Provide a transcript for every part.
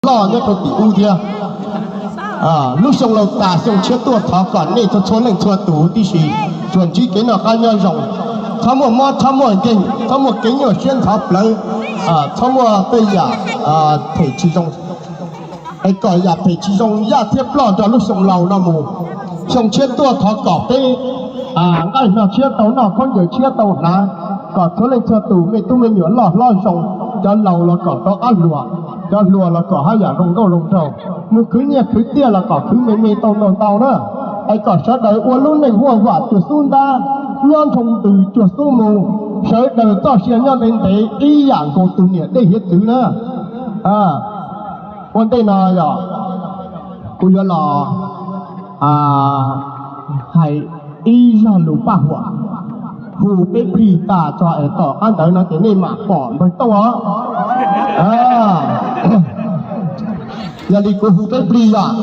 loj nyob rau tim ub thiab. Lub xyoo laus tas xyoo tshiab tuaj thov kom nej txhua txhua leej txhua tus tib si tsuas ntsib kev noj qab nyob zoo, txhob muaj mob txhob muaj nkeeg, txhob muaj kev nyuaj siab ntxhov plawv, txhob muaj tej yam phem tsis zoo, es kom yam phem tsis zoo yaj thiab ploj nrog lub xyoo laus no mus. Xyoo tshiab tuaj thov kom peb nqaij hno tshiab tau noj, khaub ncaws tshiab tau hnav, kom txhua leej txhua tus me tub me nyuam loj hlob zoo, cov laus los kom rov qab hluas, cov hluas los kom haj yam zoo nkauj zoo nraug, mus khwv nyiaj khwv txiaj los kom khwv me me tau ntau ntau na. Es kom sawv daws ua lub neej huaj vam cuag xub ntab, nyob nroo ntws cuag xub mu, sawv daws txoj sia nyob ntev ntev ib yam nkaus tus niam dej hiav txwv na. Ua ntej no yog kuv yuav los hais ib zaj lus paj huam, hu peb plig tas tso es tom qab ntawd no ces nej mam pom npawg Tooj os. Yog li kuv hu peb plig yom,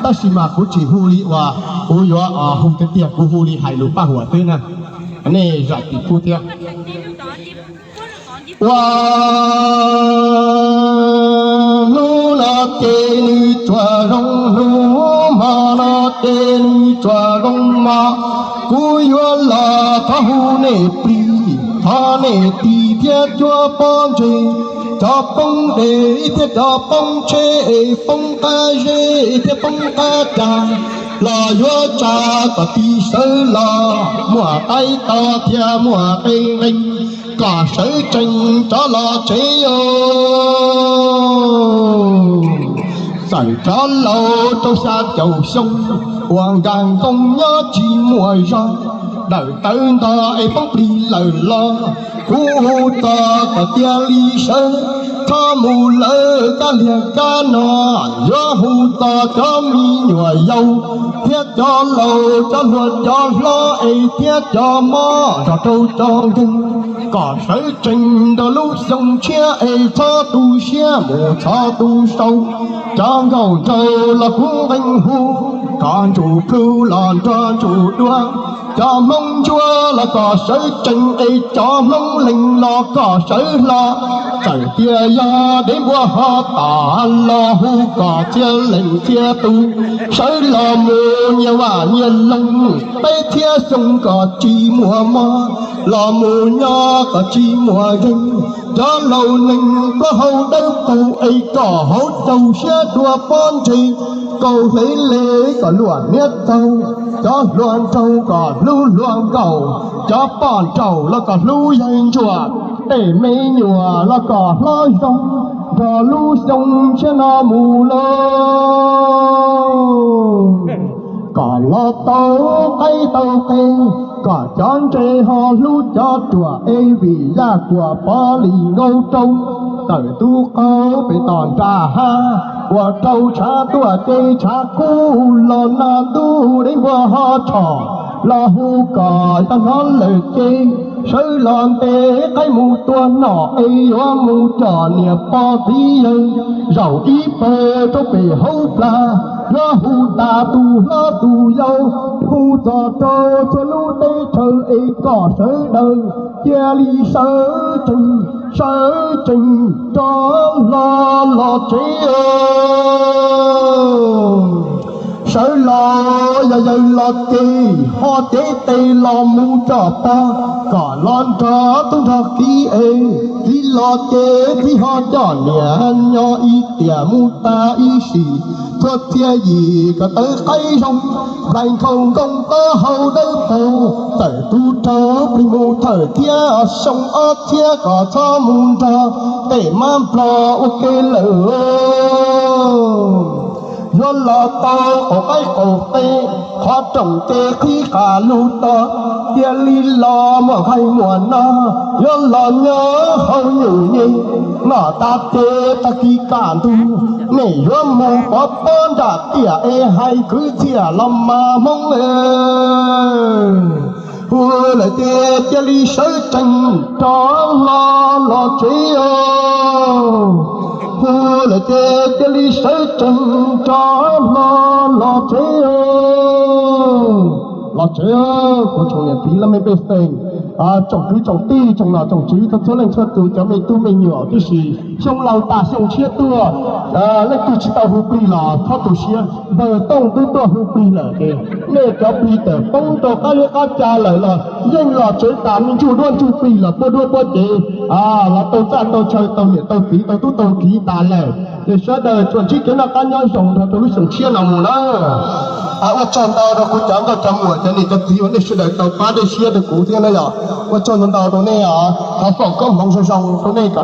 tab sis mas kuv tsis hu li uas kuv yuav hu tiag tiag, kuv hu li hais lus paj huam xwb na. Nej zam txim pub thiab. Ua hnub no ces nws tsuas zoo, hnub hmo no ces nws tsuas zoo hmo. Kuv yuav los thov hu nej plig, thov nej tis thiab cuab pob ntseg, cov poob dej thiab cov poob tsheb, poob qab zeb thiab poob qab cag, los yuav tsa kom tis sawv los muaj qaib to thiab muaj qe nqee, kom sawv tsees rov los tsev os. Txawm cov laus rau xya caum xyoo uas nkag nkoos nyob tsis muaj zog, dawm tawv ntog es poob plig lawm los kuv hu txog kom cia li sawv, txhob mus lawv kab liag kab no. Yuav hu txog cov me nyuam yaus thiab cov laus, cov hluas cov hlob es thiab cov mob nrog rau cov nkeeg, kom sawv tsees nrog lub xyoo tshiab es txhob tu siab mus txhov tu sau. Cov nkauj nraug los kuv nqee hu, kom ntsum plhu los nrog ntsum dua. Cov Hmoob ntsuab los kom sawv tsees es cov Hmoob lees los kom sawv hlo. Txawm tias yog dev npua ho tom los hu kom txhia leej txhia tus sawv los mus nyias vaj nyias loog, peb thiab xyoo kom tsis muaj mob, los mus nyob kom tsis muaj nkeeg. Cov laus neeg plaub hau dawb paug es kom hauv caug siab dua pob ntseg, kaus hlev le kom luam hniab txaug. Cov hluas nraug kom hlub hluas nkauj, cov poj nraug los kom hlub yawg ntsuag, tej me nyuam los kom hlob zoo, nrog lub xyoo tshiab no mus lauj. Kom los tau qaib tau qe, kom cov ntse ho hlub cov ruam es vim yaj kuam pov lis nkaus rau. Tawm tub qaug pem tom nram hav, ua rau tshav tuaj ces tshav kub los nag ntuj dev npua ho tshom. Los hu kom yog hnov lawm ces sawv los ntes qaib mus tua nom es yuav mus coj niam pog txiv yawg. Zaum ib pawg rau pem hauv plag, yuav hu tas tus hlob tus yau, hu txog rau txhua lub teb chaws es kom sawv daws cia li sawv tsees, sawv tsees rov hlo los tsev. Sawv los yog yawg los ces ho cev tes los mus coj pog, kom los nrog tub nrog kiv es, txiv los ces txiv ho coj niam nyob ib tiam mus tas ib sim, txhua txhia yim kom tawv qaib zoo, nplaig nkhaus nkoos taub hau dawb paug. Txawm tus raug plig mus thawm thiab xyoo ob txhiab kom txhob mus nrog tej mab nplog ua ke lawm. Yuav los tau qaum qaib qaum qe, qhov rooj ces qhib qas lug to, cia li los muaj nqaij muaj no, yuav los nyob hauv nyuj nyem, noj tas ces tag kis kaj ntug, nej yuav mus pov pob nram tiaj es hais kwv txhiaj los mas Hmoob. Hu lawm ces cia li sawv tsees rov hlo los tsev os. Hu lawm ces cia li sawv tsees rov hlo los tsev os. Los tsev, kuv tsoom niam txiv laj mej pej xeem. tsoom kwv tsoom tij tsoom nom tsoom tswv txhua leej txhua tus, cov me tub me nyuam, tiam sis xyoo laus tas xyoo tshiab tuaj, leej twg tsis tau hu plig los txhob tu siab. Npawg Tooj twb tuaj hu plig lawm ces nej cov plig tawm poob rau qab liab qab ca lawm los yeej los tsev tas, me ntsuj duab ntsuj plig los puab duab puab cev, los tau txaj tau chaw, tau niam tau txiv, tau tub tau kiv tas lawm. Ces sawv daws tsuas ntsib kev noj qab nyob zoo nrog rau lub xyoo tshiab no mus na. Ua tsaug ntau rau kuv cov nkauj cov muam, cov niam cov txiv uas nej sawv daws tau pab dej siab rau kuv thiab na yom. Ua tsaug ntau ntau rau nej os, thov foom koob hmoov zoo zoo rau nej kom